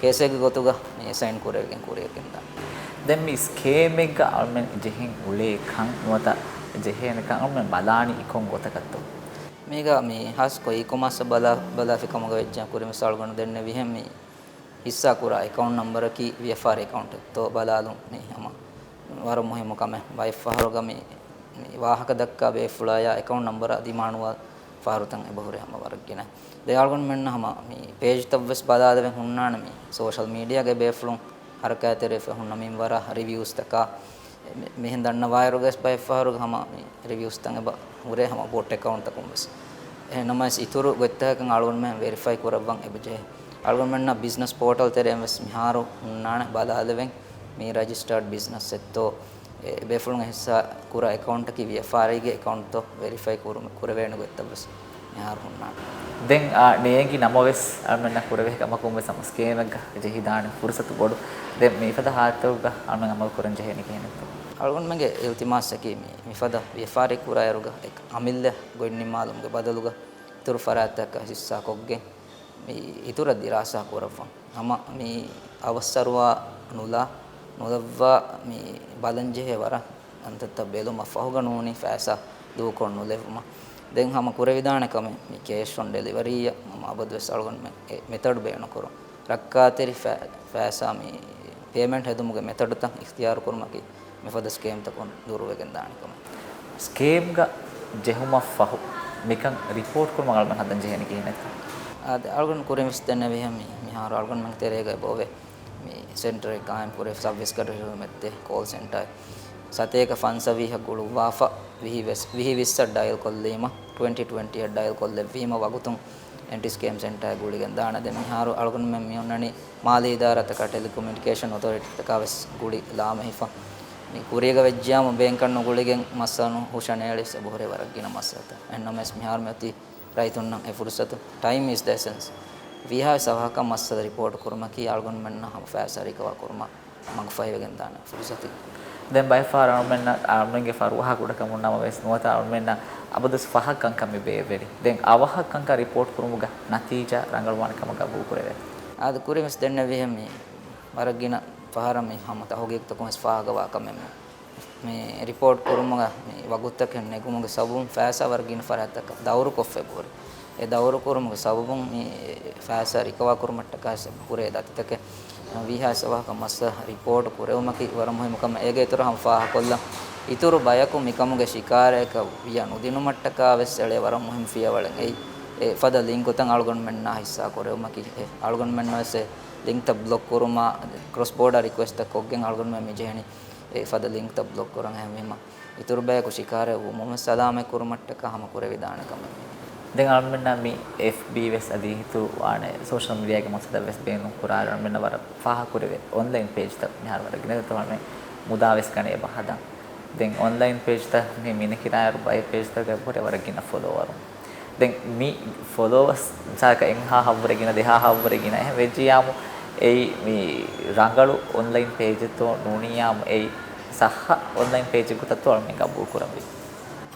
ކޭސެއްގެ ގޮތުގަ މި އެސައިން ކުރެވިގެން ކުރިއަށް ގެންދާނެ. ދެން މި ސްކޭމެއްގަ އަޅުމެން ޖެހެން އުޅޭ ކަން ނުވަތަ ޖެހޭނެ ކަން އަޅުމެން ބަލާނީ ކޮން ގޮތަކަށްތޯ؟ މީގަ މި ހާސްކޮށް އީ ކޮމާސް ބަލާ، ބަލާފި ކަމުގަ ވެއްޖެ ކުރިން ވެސް އަޅުގަނޑު ދެންނެވިހެން މި ހިއްސާ ކުރާ އެކައުންޓް ނަމްބަރަކީ ވިޔަފާރި އެކައުންޓެއްތޯ ބަލާލުން މީ ހަމަ ވަރަށް މުހިއްމު ކަމެއް. ބައެއްފަހަރުގަ މި، މި ވާހަކަ ދައްކާ ބޭފުޅާޔާ އެކައުންޓް ނަމްބަރާ ދިމާނުވާ ފަހަރުތައް އެބަހުރި ހަމަ ވަރަށް ގިނަ. ދެން އަޅުގަނޑުމެންނަށް ހަމަ މި ޕޭޖްތައް ވެސް ބަލާލެވެން ހުންނާނެ މި ސޯޝަލް މީޑިއާގެ ބޭފުޅުން ހަރަކާތްތެރިވެފަ ހުންނަ މިންވަރާ ރިވިއުސްތަކާ މި، މިހެން ދަންނަވާއިރުގަސް ބައެއްފަހަރުގަ ހަމަ މި ރިވިއުސްތައް އެބަ ހުރޭ ހަމަ ބޮޓް އެކައުންޓްތަކުން ވެސް. އެހެން ނަމަވެސް އިތުރު ގޮތްތަކަކަށް އަޅުގަނޑުމެން ވެރިފައި ކުރައްވަން އެބަޖެހޭ. އަޅުގަނޑުމެންނަށް ބިޒްނަސް ޕޯޓަލް ތެރެއިން ވެސް މިހާރު ހުންނާނެ ބަލާލެވެން މީ ރަޖިސްޓާޑް ބިޒްނަސް އެއްތޯ، އެ ބޭފުޅުން ހިއްސާ ކުރާ އެކައުންޓަކީ ވިޔަފާރީގެ އެކައުންޓްތޯ ވެރިފައި ކުރު، ކުރެވޭނެ ގޮތްތައް ވެސް މިހާރު ހުންނާނެ. ދެން އާ ނޭނގި ނަމަވެސް އަޅުމެންނަށް ކުރެވޭ ކަމަކުން ވެސް ހަމަ ސްކޭމެއްގަ ޖެހިދާނެ ފުރުސަތު ބޮޑު. ދެން މިފަދަ ހާލަތުގަ އަޅުމެން އަމަލު ކުރަން ޖެހޭނީ ކިހިނެއްތޯ؟ އަޅުގަނޑުމެންގެ އިލްތިމާސަކީ މި، މިފަދަ ވިޔަފާރި ކުރާއިރުގަ އެ އަމިއްލަ ގޮތް ނިންމާލުމުގެ ބަދަލުގަ އިތުރު ފަރާތްތަކަށް ހިއްސާކޮށްގެން މި އިތުރަށް ދިރާސާ ކުރައްވަން. ހަމަ މި އަވަސްއަރުވާ ނުލާ، ނުލައްވާ މި ބަލަންޖެހޭ ވަރަށް ކަންތައްތައް ބެލުމަށް ފަހުގަ ނޫނީ ފައިސާ ދޫކޮށް ނުލެވުމަށް. ދެން ހަމަ ކުރެވިދާނެ ކަމެއް މި ކޭޝް އޮން ޑެލިވަރީއަށް ހަމަ އަބަދުވެސް އަޅުގަނޑުމެން އެ މެތަޑް ބޭނުންކުރުން. ރައްކާތެރި ފަ، ފައިސާ މި ޕޭމެންޓް ހެދުމުގެ މެތަޑުތައް އިޚްތިޔާރު ކުރުމަކީ މިފަދަ ސްކޭމްތަކުން ދުރުވެގެން ދާނެ ކަމެއް. ސްކޭމްގަ ޖެހުމަށް ފަހު މިކަން ރިޕޯޓް ކުރުމަށް އަޅުގަނޑު ހަނދަން ޖެހޭނީ ކިހިނެއްތޯ؟ އާދެ، އަޅުގަނޑު ކުރިން ވެސް ދެންނެވިހެން މި، މިހާރު އަޅުގަނޑުމެންގެ ތެރޭގަ އެބައޮވޭ މި ސެންޓަރެއް ގާއިމް ކުރެ ސައުވީސް ގަޑިއިރު ހިދުމަތްދޭ ކޯލް ސެންޓަރ ސަތޭކަ ފަންސަވީހަށް ގުޅުއްވާފަ ވިހި ވެސް، ވިހި ވިއްސަށް ޑައިލް ކޮށްލީމަ ޓްވެންޓީ ޓްވެންޓީ އަށް ޑައިލް ކޮށްލެއްވީމަ ވަގުތުން އެންޓި ސްކޭމް ސެންޓާއެއް ގުޅިގެން ދާނެ. ދެން މިހާރު އަޅުގަނޑުމެން މި އޮންނަނީ މާލީ އިދާރާތަކާ ޓެލިކޮމިއުނިކޭޝަން އޮތޯރިޓީތަކާ ވެސް ގުޅި ލާމެހިފަ. މި ކުރީގަ ވެއްޖިޔާމު ބޭންކަށް ނުގުޅިގެން މައްސަލަ ހުށަނޭޅި އެބަހުރޭ ވަރަށް ގިނަ މައްސަލަތައް. އެހެންނަމަވެސް މިހާރު މި އޮތީ ރައްޔިތުންނަށް އެ ފުރުސަތު. ޓައިމް އިޒް ދަ އެސެންސް. ވީހާވެސް އަވަހަކަށް މައްސަލަ ރިޕޯޓް ކުރުމަކީ އަޅުގަނޑުމެންނަށް ހަމަ ފައިސާ ރިކަވާ ކުރުމަށް މަގުފަހިވެގެން ދާނެ ފުރުސަތެއް. ދެން ބައެއް ފަހަރަށް އަޅުމެންނަށް، އަޅުމެންގެ ފަރުވާ ކުޑަކަމުން ނަމަވެސް ނުވަތަ އަޅުމެންނަށް އަބަދުވެސް ފަހަށް ކަންކަން މި ބޭއްވެވި. ދެން އަވަހަށް ކަންކަން ރިޕޯޓް ކުރުމުގަ ނަތީޖާ ރަނގަޅުވާނެ ކަމަށް ގަބޫލު ކުރެވޭ. އާދެ، ކުރިންވެސް ދެންނެވިހެން މި ވަރަށް ގިނަ ފަހަރަށް މި ހަމަ ތަހުގީގުތަކުން ވެސް ފާހަގަވާ ކަމެއް މި. މި ރިޕޯޓް ކުރުމުގަ މި ވަގުތުތަކެއް ނެގުމުގެ ސަބަބުން ފައިސާ ވަރަށް ގިނަ ފަރާތްތަކަށް ދައުރުކޮށްފަ އެބަހުރި. އެ ދައުރު ކުރުމުގެ ސަބަބުން މި ފައިސާ ރިކަވާ ކުރުމަށްޓަކާ ވެސް އެބަ ހުރޭ ދަތިތަކެއް. ވީހާވެސް އަވަހަކަށް މައްސަލަ ރިޕޯޓް ކުރެވުމަކީ ވަރަށް މުހިއްމު ކަމެއް. އޭގެ އިތުރަށް ހަމަ ފާހަގަކޮށްލަން، އިތުރު ބަޔަކު މިކަމުގެ ޝިކާރައަކަށް ވިޔަ ނުދިނުމަށްޓަކާ ވެސް އެޅޭ ވަރަށް މުހިއްމު ފިޔަވަޅެއް. އެއީ އެ ފަދަ ލިންކުތައް އަޅުގަނޑުމެންނާ ހިއްސާ ކުރެވުމަކީ، އެ އަޅުގަނޑުމެންނަށް ވެސް އެ ލިންކްތައް ބްލޮކް ކުރުމާ، ކްރޮސް ބޯޑާ ރިކުއެސްޓްތައް ކޮށްގެން އަޅުގަނޑުމެން މި ޖެހެނީ އެ ފަދަ ލިންކްތައް ބްލޮކް ކުރަން. އެހެންވީމަ، އިތުރު ބަޔަކު ޝިކާރަ ވުމުން ސަލާމަތް ކުރުމަށްޓަކާ ހަމަ ކުރެވިދާނެ ކަމެއް. ދެން އަޅުމެންނަށް މި އެފްބީ ވެސް އަދި ހިތު ވާނެ ސޯޝަލް މީޑިއާގެ މައްސަލަ ވެސް ބޭނުން ކުރާ އަޅުމެންނަށް ވަރަށް ފާހަގަ ކުރެވޭ. އޮންލައިން ޕޭޖްތައް މިހާރު ވަރަށް ގިނަ ދެތޯ އަޅުމެން މުދާ ވެސް ގަނެ އެބަ ހަދަން. ދެން އޮންލައިން ޕޭޖްތައް މި މިނެކިރާއިރު ބައެއް ޕޭޖްތަކުގައި ވަރަށް ގިނަ ފޮލޯވަރުން. ދެން މި ފޮލޯވަރސް މިސާލަކަށް އެއްހާހަށްވުރެ ގިނަ، ދެހާހަށްވުރެ ގިނަ އެހެން ވެއްޖިޔާމު، އެއީ މި ރަނގަޅު އޮންލައިން ޕޭޖެއްތޯ ނޫނިއްޔާމު، އެއީ ސައްހަ އޮންލައިން ޕޭޖެއް ގޮތަށްތޯ އަޅުމެން ގަބޫލު ކުރަންވީ.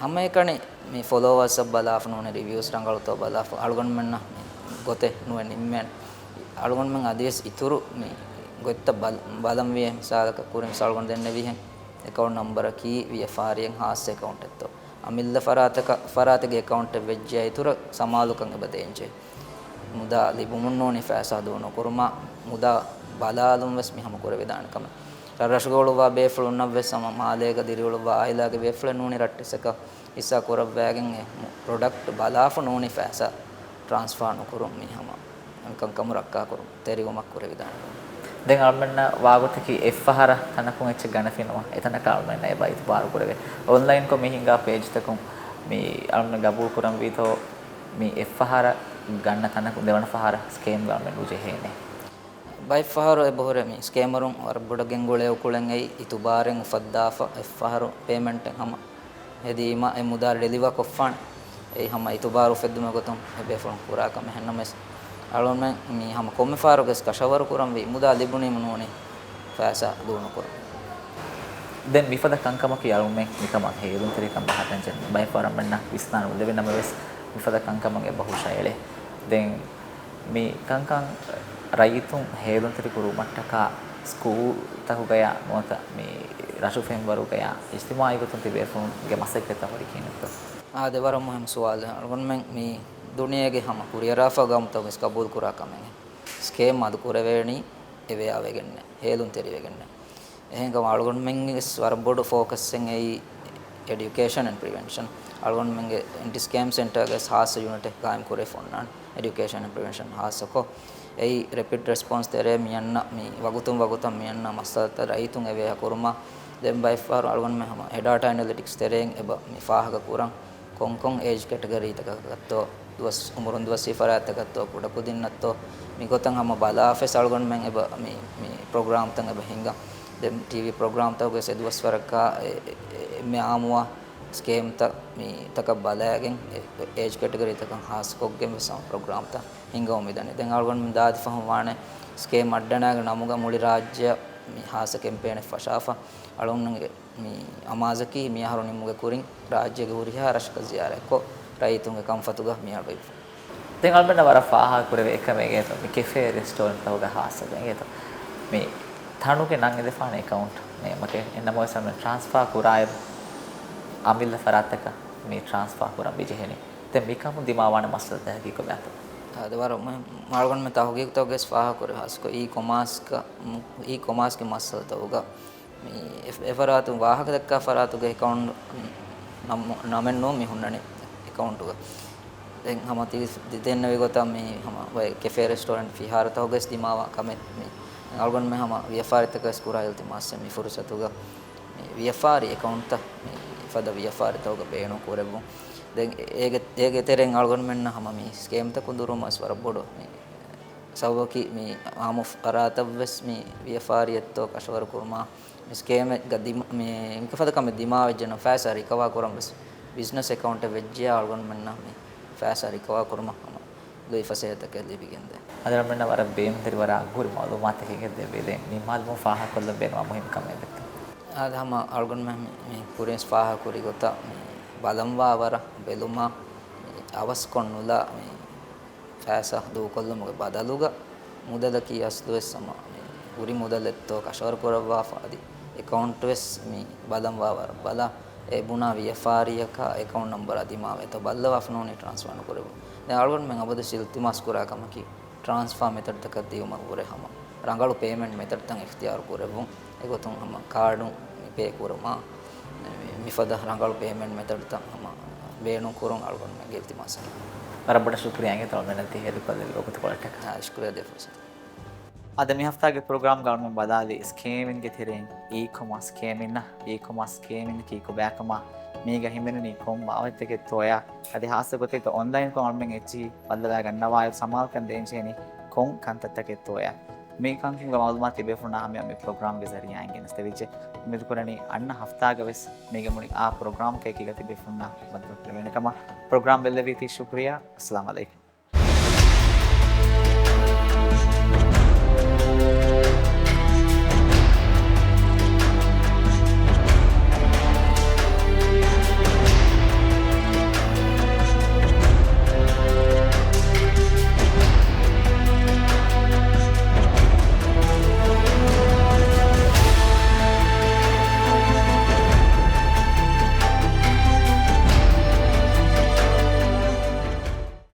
ހަމައެކަނި މި ފޮލޯވަރސްއަށް ބަލާފަ ނޫނީ ރިވިއުސް ރަނގަޅުތޯ ބަލާފަ އަޅުގަނޑުމެންނަށް މި ގޮތެއް ނުވެ ނިންމޭނެ. އަޅުގަނޑުމެން އަދިވެސް އިތުރު މި ގޮތްތައް ބަލަ-، ބަލަންވިއޭ. މިސާލަކަށް ކުރިން މިސާލު ގަންނަ ދެންނެވިހެން އެކައުންޓް ނަމްބަރަކީ ވިޔަފާރިއެއް ހާއްސަ އެކައުންޓެއްތޯ. އަމިއްލަ ފަރާތަކަށް، ފަރާތެއްގެ އެކައުންޓެއް ވެއްޖެއްޔާ އިތުރަށް ސަމާލުކަން އެބަ ދޭންޖެ. މުދާ ލިބުމުން ނޫނީ ފައިސާ ދޫނުކުރުމަށް، މުދާ ބަލާލުން ވެސް މި ހަމަ ކުރެވިދާނެ ކަމެއް. ރަށްރަށުގަ އުޅުއްވާ ބޭފުޅުންނަށް ވެސް ހަމަ މާލޭގަ ދިރިއުޅުއްވާ އާއިލާގެ ބޭފުޅެއް ނޫނީ ރައްޓެއްސަކަށް ހިއްސާ ކުރައްވާގެން އެ ޕްރޮޑަކްޓް ބަލާފަ ނޫނީ ފައިސާ ޓްރާންސްފާ ނުކުރުން މި ހަމަ ކަންކަމު ރައްކާކުރުން ތެރިވުމަށް ކުރެވިދާނެ. ދެން އަޅުމެންނަށް ވާގޮތަކީ އެއްފަހަރަށް ތަނަކުން އެއްޗެއް ގަނެފިނަމަ، އެތަނަކަށް އަޅުމެންނަށް އެބަ އިތުބާރު ކުރެވޭ. އޮންލައިންކޮށް މި ހިންގާ ޕޭޖްތަކުން މި އަޅުމެން ގަބޫލު ކުރަންވީތޯ، މި އެއްފަހަރަށް ގަންނަ ތަނަކުން ދެވަނަ ފަހަރަށް ސްކޭމްގަ އަޅުމެން ނުޖެހޭނެ. ބައެއްފަހަރު އެބަހުރޭ މި ސްކޭމަރުން ވަރަށް ބޮޑަށް ގެންގުޅޭ އުކުޅެއް އެއީ އިތުބާރެއް އުފައްދާފަ އެއްފަހަރު ޕޭމެންޓެއް ހަމަ ހެދީމަ އެ މުދާ ޑެލިވާ ކޮށްފާނެ. އެއީ ހަމަ އިތުބާރު އުފެއްދުމުގެ ގޮތުން އެބޭފުޅުން ކުރާ ކަމެއް. އެހެންނަމަވެސް އަޅުގަނޑުމެން މި ހަމަ ކޮންމެ ފަހަރަކުވެސް ކަށަވަރު ކުރަންވީ މުދާ ލިބުނީމަ ނޫނީ ފައިސާ ދޫނުކުރުން. ދެން މިފަދަ ކަންކަމަކީ އަޅުގަނޑުމެން މިކަމަށް ހޭލުންތެރިކަން ބަހައްޓަންޖެހޭ. ބައެއް ފަހަރަށް އަޅުމެންނަށް ވިސްނާން ނުލެވޭ ނަމަވެސް މިފަދަ ކަންކަމަށް އެބަ ހުށައެޅޭ. ދެން މި ކަންކަން ރައްޔިތުން ހޭލުންތެރި ކުރުމަށްޓަކާ ސްކޫލްތަކުގަޔާ ނުވަތަ މި ރަށު ފެންވަރުގަޔާ އިޖްތިމާޢީ ގޮތުން ތިބޭފުޅުންގެ މަސައްކަތްތައް ހުރި ކިހިނެއްތޯ؟ އާދެ، ވަރަށް މުހިންމު ސުވާލެއް. އަޅުގަނޑުމެން މި ދުނިޔޭގެ ހަމަ ކުރިއަރާފަ ގައުމުތަކުން ވެސް ގަބޫލު ކުރާ ކަމެއް. ސްކޭމް އަދު ކުރެވޭނީ އެވެޔާވެގެންނޭ، ހޭލުންތެރިވެގެންނޭ. އެހެންކަމުން އަޅުގަނޑުމެންގެ ވެސް ވަރަށް ބޮޑު ފޯކަސްއެއް އެއީ އެޑިއުކޭޝަން އެންޑް ޕްރިވެންޝަން. އަޅުގަނޑުމެންގެ އެންޓި ސްކޭމް ސެންޓާގެ ވެސް ހާއްސަ ޔުނިޓެއް ގާއިމް ކުރެވިފަ އޮންނާނެ، އެޑިއުކޭޝަން އެންޑް ޕްރިވެންޝަން ހާއްސަކޮށް. އެއީ ރެޕިޑް ރެސްޕޮންސް ތެރޭ މިއަންނަ މި ވަގުތުން ވަގުތަށް މިއަންނަ މައްސަލަތައް ރައްޔިތުން އެވޭހަކުރުމަށް. ދެން ބައެއްފަހަރު އަޅުގަނޑުމެން ހަމަ އެ ޑާޓާ އެނަލިޓިކްސް ތެރެއިން އެބަ މި ފާހަގަ ކުރަން. ކޮންކޮން އޭޖް ކެޓަގަރީތަކަށްތޯ، ދުވަސް، އުމުރުން ދުވަސްވީ ފަރާތްތަކަށްތޯ، ކުޑަކުދިންނަށްތޯ، މިގޮތަށް ހަމަ ބަލާފަވެސް އަޅުގަނޑުމެން އެބަ މި، މި ޕްރޮގްރާމްތައް އެބަ ހިންގަން. ދެން ޓީވީ ޕްރޮގްރާމްތަކުގެ އެ ދުވަސްވަރަކާ އެ، އެ، އެންމެ އާއްމުވާ ސްކޭމްތައް މިތަކަށް ބަލައިގެން، އެ، އޭޖް ކެޓަގަރީތަކަށް ހާއްސަކޮށްގެން ވެސް ހަމަ ޕްރޮގްރާމްތައް ހިންގަމުން މިދަނީ. ދެން އަޅުގަނޑު ދާދި ފަހުން ވާނެ ސްކޭމް އައްޑަނާގެ ނަމުގަ މުޅި ރާއްޖެއަށް މި ހާއްސަ ކެމްޕޭނެއް ފަށާފަ، އަޅުގަނޑުގެ މި އަމާޒަކީ މިއަހަރު ނިމުމުގެ ކުރިން ރާއްޖޭގެ ހުރިހާ ރަށަކަށް ޒިޔާރަތްކޮށް، ރައްޔިތުންގެ ކަންފަތުގަ މިއަޑުއިވުން. ދެން އަޅުގަނޑަށް ވަރަށް ފާހަގަކުރެވޭ އެއްކަމެއް އިނގޭތޯ، މި ކެފޭ ރެސްޓޯރެންޓްތަކުގަ ހާއްސަކޮށް އިނގޭތޯ، މި ތަނުގެ ނަން އެދިފާނެ އެކައުންޓް ނޭމަކެއް އެންނަމަވެސް އަޅުގަނޑު ޓްރާންސްފާ ކުރާއިރު، އަމިއްލަ ފަރާތަކަށް މި ޓްރާންސްފާ ކުރަން ބިޖެހެނީ. ދެން މިކަމުން ދިމާވާނެ މައްސަލަތައް ކިކޮބާތޯ؟ އާދެ، ވަރަށް މުހިންމު. އަޅުގަނޑުމެން ތަހުގީގުތަކުގައި ވެސް ފާހަގަކުރި ހާއްސަކޮށް އީ ކޮމާސްގަ، މު-، އީ ކޮމާސްގެ މައްސަލަތަކުގަ މި އެ-، އެފަރާތުން ވާހަކަ ދައްކާ ފަރާތުގެ އެކައުންޓް ނަމް-، ނަމެއް ނޫން މި ހުންނަނީ އެކައުންޓުގަ. ދެން ހަމަ ތި-، ތި ދެންނެވި ގޮތަށް މި ހަމަ އޮތް ކެފޭ ރެސްޓޯރެންޓް ފިހާރަތަކުގައި ވެސް ދިމާވާ ކަމެއް މި. އަޅުގަނޑުމެން ހަމަ ވިޔަފާރިތަކަށް ވެސް ކުރާ އިލްތިމާސް މި ފުރުސަތުގަ މި ވިޔަފާރި އެކައުންޓްތައް މި ފަދަ ވިޔަފާރިތަކުގަ ބޭނުން ކުރެއްވުން. ދެން އޭގެ، އޭގެ ތެރެއިން އަޅުގަނޑުމެންނަށް ހަމަ މި ސްކޭމްތައް ކުނދުރުވުމަށް ވެސް ވަރަށް ބޮޑު މި ސަބަބަކީ، މި އާއްމު ފަރާތަށް ވެސް މި ވިޔަފާރިއެއްތޯ ކަށަވަރު ކުރުމާ، މި ސްކޭމެއްގަ ދިމާ، މި މިކަފަދަ ކަމެއް ދިމާވެއްޖެ ނަމަ ފައިސާ ރިކަވާ ކުރަން ވެސް ބިޒްނަސް އެކައުންޓެއް ވެއްޖެޔާ އަޅުގަނޑުމެންނަށް މި ފައިސާ ރިކަވާ ކުރުމަށް ހަމަ ލުއި ފަސޭހަތަކެއް ލިބިގެންދޭ. އަދި އަޅުގަނޑުމެންނަށް ވަރަށް ބޭނުންތެރި ވަރަށް އަގުހުރި މައުލޫމާތަކެއް ގެންދެވި ދެން މި މައުލޫމާތު ފާހަގަކޮށްލަން ބޭނުންވާ މުހިންމު ކަމެއް ވެއްޖެ. އާދެ، ހަމަ އަޅުގަނޑުމެން މި، މި ކުރިން ފާހަގަކުރި ގޮތަށް މި ބަލަންވާ ވަރަށް ބެލުމާ، މި އަވަސްކޮށް ނުލާ މި ފައިސާ ދޫކޮށްލުމުގެ ބަދަލުގަ މުދަލަކީ އަސްލުވެސް ހަމަ މި ހުރި މުދަލެއްތޯ ކަށަވަރު ކުރައްވާފަ، އަދި އެކައުންޓް ވެސް މި ބަލަންވާ ވަރަށް ބަލާ، އެ ބުނާ ވިޔަފާރިއަކާ އެކައުންޓް ނަމްބަރު އަދިމާވެ އެތައް ބައްލަވާފަ ނޫނީ ޓްރާންސްފާ ނުކުރެވުން. ދެން އަޅުގަނޑުމެން އަބަދުވެސް އިލްތިމާސް ކުރާ ކަމަކީ، ޓްރާންސްފާ މެތަޑްތަކަށް ދިޔުމަށް ވުރެ ހަމަ ރަނގަޅު ޕޭމެންޓް މެތަޑްތައް އިޚްތިޔާރު ކުރެއްވުން. އެގޮތުން ހަމަ ކާޑުން މި ޕޭ ކުރުމާ، މި، މިފަދަ ރަނގަޅު ޕޭމެންޓް މެތަޑްތައް ހަމަ ބޭނުން ކުރުން އަޅުގަނޑުމެންގެ އިލްތިމާސް. ވަރަށް ބޮޑަށް ޝުކުރިއްޔާ އިނގޭތޯ އަޅުގަނޑުމެންނަށް ދިޔައިރު ކޮށްލެއްވި ވަގުތުކޮޅަށްޓަކާ. އާ، ޝުކުރިއްޔާ ދޭ ފުރުސަތަށް. އަދި މި ހަފްތާގެ ޕްރޮގްރާމްގަ އަޅުގަނޑުމެން ބަލާލީ ސްކޭމިންގެ ތެރެއިން އީ ކޮމާސް ސްކޭމިންއަށް. އީ ކޮމާސް ސްކޭމިންއަކީ ކޮބާކަމާ، މީގަ ހިމެނެނީ ކޮން ބާވަތްތަކެއްތޯޔާ، އަދި ހާއްސަ ގޮތެއްގަ އޮންލައިންކޮށް އަޅުމެން އެއްޗިހި ބައްލަވާގަންނަވާއިރު ސަމާލުކަން ދޭންޖެހެނީ ކޮން ކަންތައްތަކެއްތޯޔާ. މި ކަންކަންގެ މައުލޫމާތު ތިބޭފުޅުންނާ ހަމަޔަށް މި ޕްރޮގްރާމްގެ ޒަރީއާއިން ގެނެސްދެވިއްޖެ. އުއްމީދުކުރަނީ އަންނަ ހަފްތާގަ ވެސް މީގެ މުޅި އާ ޕްރޮގްރާމަކަށް އެކީގަ ތިބޭފުޅުންނާ މަދުވެރިވެވޭނެ ކަމަށް. ޕްރޮގްރާމް ބެއްލެވީތީ ޝުކުރިއްޔާ. އައްސަލާމް އަލައިކުމް.